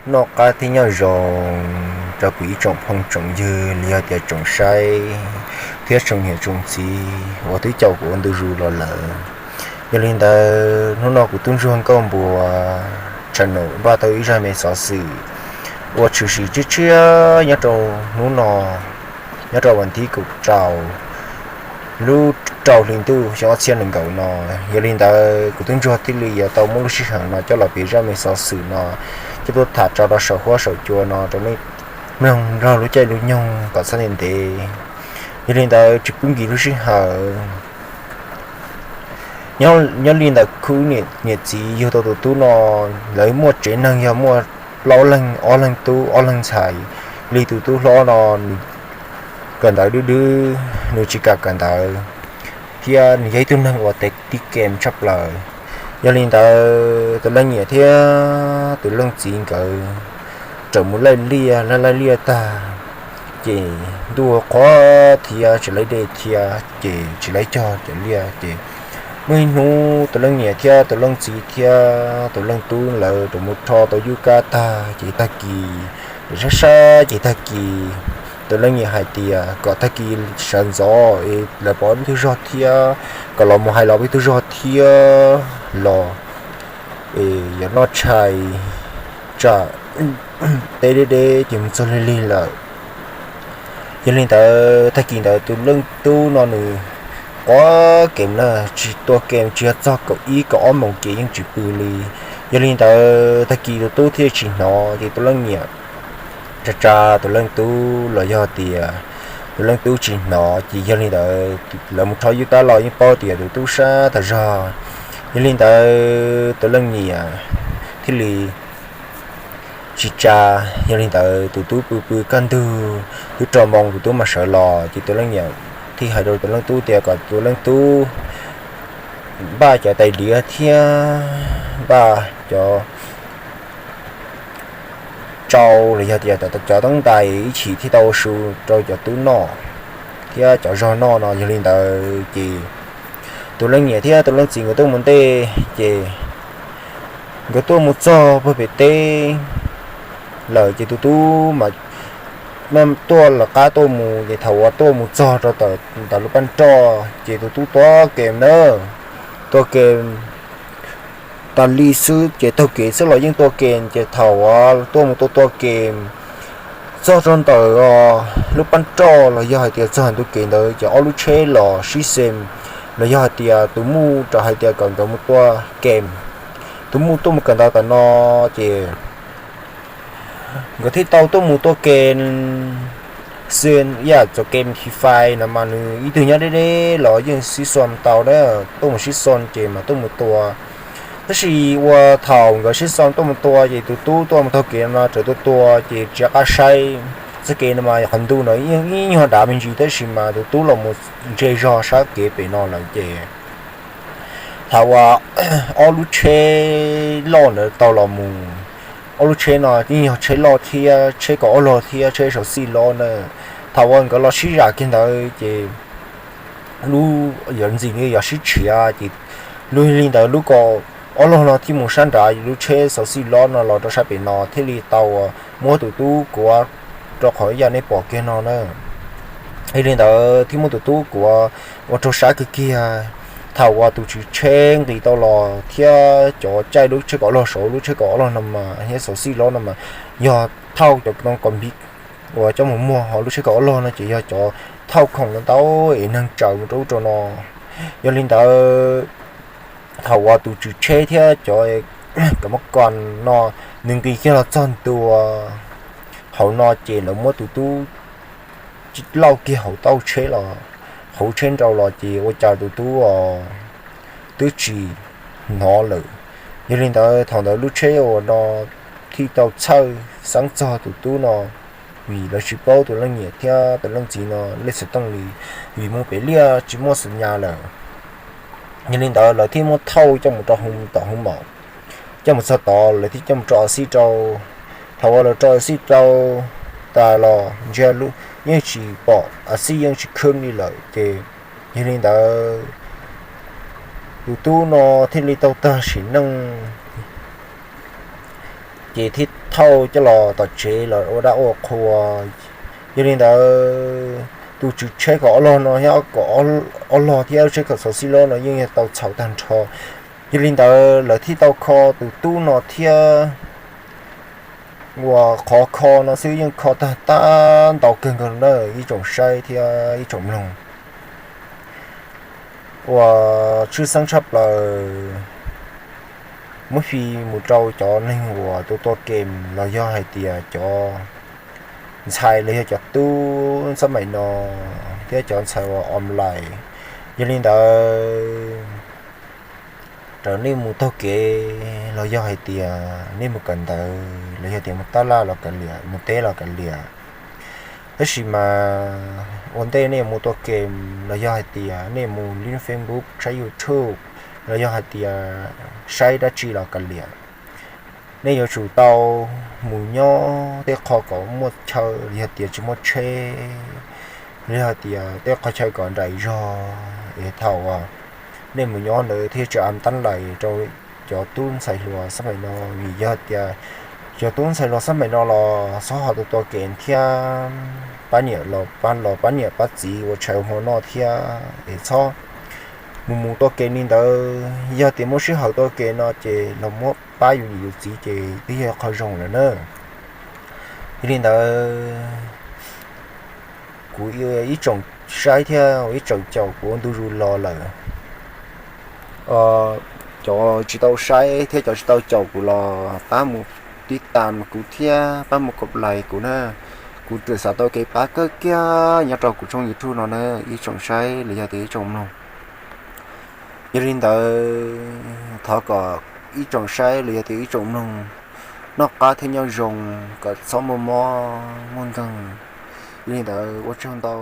Noj qab thiab nyob zoo rau kuv ib tsoom phooj tsoom ywg los yog tias tsoom saib thiab tsoom niam tsoom txiv uas twb caum kuv ua ntu zus los lawm. Yog li ntawd hnub no kuv tub ntsuag Nkauj Npua tsa num npaj tau ib zaj me xov xwm uas tshwm sim tshiab tshiab nyob rau hnub no, nyob rau vas thib kaum rau lub rau hli ntuj xyoo ob txhiab nees nkaum no. Yog li ntawd kuv tub ntsuag thiaj li yuav tau muab lub sij hawm no coj los piav zaj me xov xwm no coj tuaj tham tso rau saum huab saum cua no rau nej mloog nrog lub caij lub nyoog kom txhob ntev ntev. Yog li ntawd tsis pub nkim lub sij hawm, nyob li ntawm khub niam txiv yug tau tus tub no, lawv muaj tsev neeg yog muaj plaub leeg, ob leeg tub ob leeg ntxhais. Li tus tub hlob no nws kawm ntawv dub dub, nws tsis kam kawm ntawv thiab nws yog ib tug neeg uas tiv kem tshaj plaws. Yog li ntawd tus leej niam thiab tus leej txiv nkawd rawm mus laij liaj, laij laij liaj tag ces ntuj qhuav thiab tsis laij dej thiab ces tsis laij cog cov liaj ces muaj ib hnub tus leej niam thiab tus leej txiv thiab tus leej tub lawv rawm mus rho tau yub kab tag ces tag kis, sab sab ces tag kis tus leej niam hais tias kom tag kis sawv ntxov es lawv pom peb tug zog thiab kom los mus hais los peb tug zog thiab los es yuav noj tshais tsam teb deb deb ces mus txog lig lig lawm. Yog li ntawd tag kis ntawd tus leej tub no nws quav kem na, tsis tua kem, tsis yog txog kaum ib kaum ob moos ces yeej tsis pw li. Yog li ntawd tag kis tus tub thiaj tsis hnov ces tus leej niam tsa tsa tus leej tub los yog tias tus leej tub tsis hnov ces yog li ntawd lawv mus rho yub kab los yeej paub tias tus tub sab tag zog. Yog li ntawd tus leej niam thiaj li tsis tsa. Yog li ntawd tus tub pw pw kaj ntug twb rau moos tus tub mam sawv los ces tus leej niam thiaj hais rau tus leej tub tias kom tus leej tub npaj cov tais diav thiab npaj cov tsau los yog tias cov teeb ntais ib chim thiaj tau ua su rau cov tub noj thiab cov zog noj no. Yog li ntawd ces tus leej niam thiab tus leej txiv nkawd tuaj mus ntej ces nkawd tuaj mus txog puag pem teb lawm ces tus tub mas tuaj lawv qab tuaj mus ces thaum uas tuaj mus txog rau ntawm lub paj nroj ces tus tub tua kem na, tua kem tas li xwb ces taug kev xwb los yeej tua kem ces thaum uas tuaj mus tua tua kem txog rau ntawm lub paj nroj los yog hais tias txog ntu kev ntawd ces ob lub tsheb los sib xem los yog hais tias tus muj rau hais tias kom nkawd mus tua kem, tus muj tuaj mus kawm ntawv tam no ces nkawd thiaj tau tuaj mus tua kem xwb. Yam cov kem hi fai no mas nws ib tug nyob deb deb los yeej sib xom tau na, tuaj mus sib xom ces mas tuaj mus tua. Tab sis ua thaum nkawd sib xom tuaj mus tua ces tus tub tuaj mus taug kev no tseem tuaj tua ces tsis qab saib txoj kev no mas qhov ntuj no ib nyuag dav me ntsis tab sis mas tus tub los mus ntse zog sab kev pem no lawm ces thaum uas ob lub tsheb loj ntawd tau los mus, ob lub tsheb no yeej yog tsheb loj thiab tsheb kaum ob log thiab tsheb sau xij lob na. Thaum uas nkawd los sib zam kiag ntawd ces lub yuav ntxim li yog sib tshiav ces lub li ntawd lub kaum ob log no thiaj mus sab nrad, lub tsheb sau xij lob no los rau sab pem no thiaj li tau muab tus tub kuav rau qhov yam nej pom kiag no na. Yog li ntawd thiaj muab tus tub kuav ua rau sab kiag kiag. Thaum uas tus tswv tsheb nqis tau los thiab cov caij lub tsheb kaum ob log saud, lub tsheb kaum ob log no mas thiab sau xij lob no mas yog thauj cov too kom npib uas coj mus muag, ho lub tsheb kaum ob log no ces yog cov thauj khoom ntau ntau es neeg tsaws mus rau ub rau no. Yog li ntawd thaum uas tus tswv tsheb thiab cov kam mab ko no nws nqis kiag los txog ntua hauv no ces lawv muab tus tub lauj kiag hauv taub tsheb los, hauv tsheb nrau los ces ua cas tus tub os twb tsis hnov lawm. Yog li ntawd thaum ntawd lub tsheb uas no thiaj tau txhawj xeeb txog tus tub no, vim lawv tsis paub tus leej niam thiab tus leej txiv no lej xov tooj li, vim mus pem liaj tsis muaj xov nyas lawm. Yog li ntawd lawv thiaj muab thauj coj mus rau tom hoo maum, coj mus txog tod lawv thiaj coj mus rau a xij rau. Thaum uas lawv rau a xij rau tas los ntsia yeej tsis pom, a xij yeej tsis khwb li lawm ces yog li ntawd tus tub no thiaj li tau tag sim neej ces thiaj thauj coj los tom tsev los ua dab ua qhua. Yog li ntawd, tus tswv tsheb kaum ob log no thiab, kaum ob log thiab tsheb kaum txhos xib lob no yeej yog tau txhaum tag nrho. Yog li ntawd lawv thiaj tau kho tus tub no thiab, uas qhov kho no xwb yeej kho tag tab ntau kawg nkaus na ib tsoom saib thiab ib tsoom mloog. Uas tshwj xeeb tshaj plaws muab fij mus rau cov neeg uas tua tua kem los yog hais tias cov ntxhais los yog cov tub xab maim no thiab cov ntxhais uas online. Yog li ntawd, raws nej mus taug kev los yog hais tias nej mus kawm ntawv los yog tias mus tab laj los kav liam, mus teb los kav liam, tab sis mas ua ntej nej mus tua kem los yog hais tias nej mus li Facebook, saib YouTube los yog hais tias saib dab tsi los kav liam, nej yuav tsum tau mus nyob tej qho kom muaj chaw los yog tias tsis muaj tsheb, los yog hais tias tej qhov chaw kom nraim zog es thaum uas nej mus nyob ntawd thiaj tsis a tab lais rau cov tub ntxhais hluas xab maim no. Vim yog tias cov tub ntxhais hluas xab maim no los xob ho tua tua kem thiab pab niam los, los pab niam pab txiv ua tshais ua hmo noj thiab es txhob mus mus tua kem li ntawd. Yog tias muaj sij hawm tua kem no ces los muab pab yus niam yus txiv ces twb yog qhov zoo lawm na. Yog li ntawd, kuv ib tsoom saib thiab ib tsoom caum kuv ua ntu zus los lawm, cov tsis tau saib thiab cov tsis tau caum kuv los pab mus tib tas kuv thiab pab mus kob lais kuv na. Kuv txawm xav tau kev pab kawg kiag nyob rau kuv tshooj YouTube no na ib tsoom saib los yog tias ib tsoom mloog. Yog li ntawd, thov kom ib tsoom saib los yog tias ib tsoom mloog noj qab thiab nyob zoo, kom txhob muaj mob muaj nkeeg. Yog li ntawd, ua tsaug ntau.